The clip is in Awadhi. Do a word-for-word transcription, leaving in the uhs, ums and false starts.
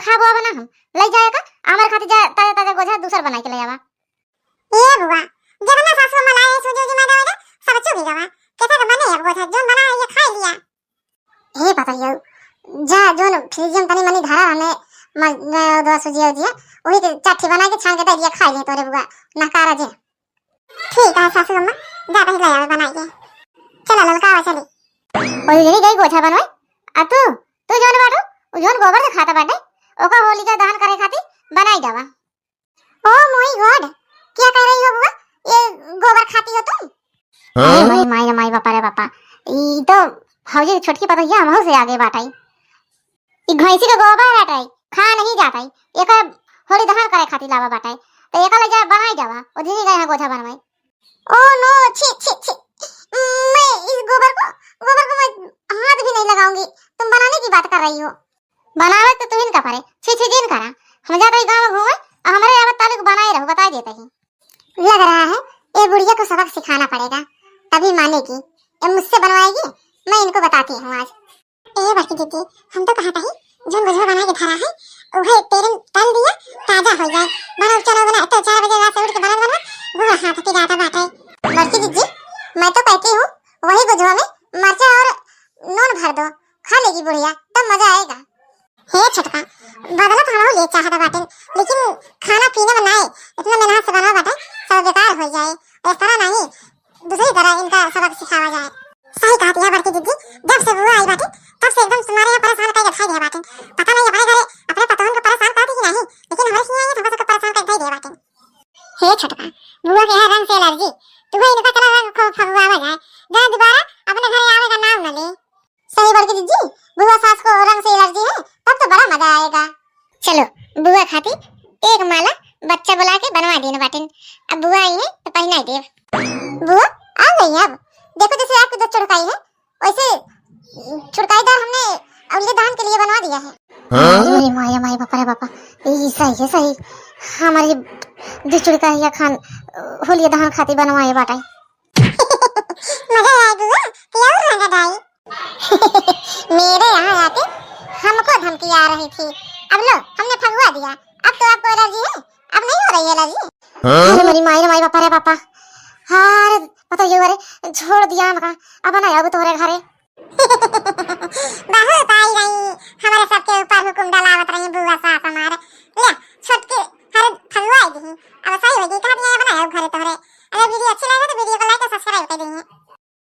खाबो अब ना हम। लइ जाए का, हमरे खातिर जा, ताजा ताजा गोझा दूसर बनाइ के लइ आवा। ए बुआ, जब ना सासू अम्मा लाए सूजी उजी मैदा वैदा, सब चुक गवा। कैसा के बने अब गोझा, जोन बना है ये खाइ लिया। हे पतोहिया, जा जोन फ्रिज में तनी मनी धरा रहने, म-, दो सूजी उजी, वही के चाठी बनाइ के छान के दइ दिया, खाइ ले तोरे बुआ, नकारा जे। ठीक है सासू अम्मा, जा तही लइ आवे बनाइ के। चला ललका आवा चली। ओही जनी गई गोझा बनवाए, आ तू, तू जोन बाटू, उ जोन गोबर से खाता बाटे, ओका होलिका दहन करे खातिर बनाइ जावा। Oh my God, क्या कह रही हो बुआ? ये गोबर खाती हो तुम? अरे हाँ? माई, माई रे माई, बापा रे बापा, ई तो भौजी के छोटकी पतोहिया हमहू से आगे बाटइ। ई भैंसी के गोबर हटइ, खा नहीं जातइ, एकर होली दहन करे खातिर लावा बाटइ, तो एकर ले जा बनाइ जावा, ओ दीदी गए हैं गोझा बनवाए। Oh no, छी, छी, छी, मैं इस गोबर को, गोबर को मैं हाथ भी नहीं लगाऊंगी, तुम बनाने की बात कर रही हो। बनावे तो तुहिन का परे, छी, छी, जिन करा। हम जात ही गाँव घूमे, और हमरे आवत ताले को बनाए रहो, बताइ देत ही। लग रहा है ये बुढ़िया को सबक सिखाना पड़ेगा, तभी मानेगी। ये मुझसे बनवाएगी, मैं इनको बताती हूँ आज। ए बड़की दीदी, हम तो कहत ही, जोन गोझवा बनाइ के धरा है, उहे तेरन तल दिया, ताजा होइ जाए। बनल चलो बना, तो चार बजे रात से उठ के बनल बनल, बुआ हाथ पिराता बाटे। बड़की दीदी, मैं तो कहती हूँ, वही गोझवा में मरचा और नून भर दो, खा लेगी बुढ़िया, तब मजा आएगा। हे छोटका, बदला तो हमहू ले चाहत बाटे, लेकिन खाना पीना में नाई, इतना मेहनत से बना बाटे, सब बेकार होइ जाए। इस तरह नहीं, दूसरी तरह इनका सबक सिखावा जाए। सही कहत हिया बड़की दीदी, जब से बुआ आई बाटे, तब से एकदम तुम्हारे यहाँ परेशान करके धई दिया बाटे। पता नहीं अपने घरे अपने पतोहन को परेशान करती कि नहीं, लेकिन हमारे यहाँ ये हमको सबको परेशान करके धई दिया बाटे। हे छोटका, बुआ के है रंग से एलर्जी, तुम्हें इनका चला रंग को फगुआवा जाए, जहाँ दोबारा अपने घरे आवे का नाम न ले। सही बड़की दीदी, बुआ सास को रंग से एलर्जी है, तब तो बड़ा मजा आएगा। चलो, बुआ खातिर एक माला बच्चा बुला के बनवा देन बाटिन। अब बुआ आई है तो पहिनाइ देब। बुआ आ गई अब। देखो जैसे आपकी दो चुड़काई है, वैसे चुड़काईदार हमने अगले दान के लिए बनवा दिया है। हाँ? अरे माया माया बापा रे बापा, ई सही है सही। हमारी दो चुड़काइया खान होलिया दहन खातिर बनवाए बाटे। मजा आया बुआ, कि और रंग डाई। मेरे यहाँ आके हमको धमकी आ रही थी, अब लो हमने फगुआ दिया, अब तो आपको एलर्जी है, अब नहीं हो रही एलर्जी। हाँ? अरे मेरी माई रे माई, बापा रे बापा। हाँ रे, पता ये अरे छोड़ दिया हमका, अब ना आऊँ तोहरे घरे। बहुत आई रही, हमारे सबके ऊपर हुकुम डलावत रही बुआ सास हमारे। ले, छोटके हर फगुआ आई गई, अब सही हो गई, कहा दिया अब ना आऊँ घरे तोहरे। अगर वीडियो अच्छी लगे तो वीडियो को like और subscribe कर दीजिए।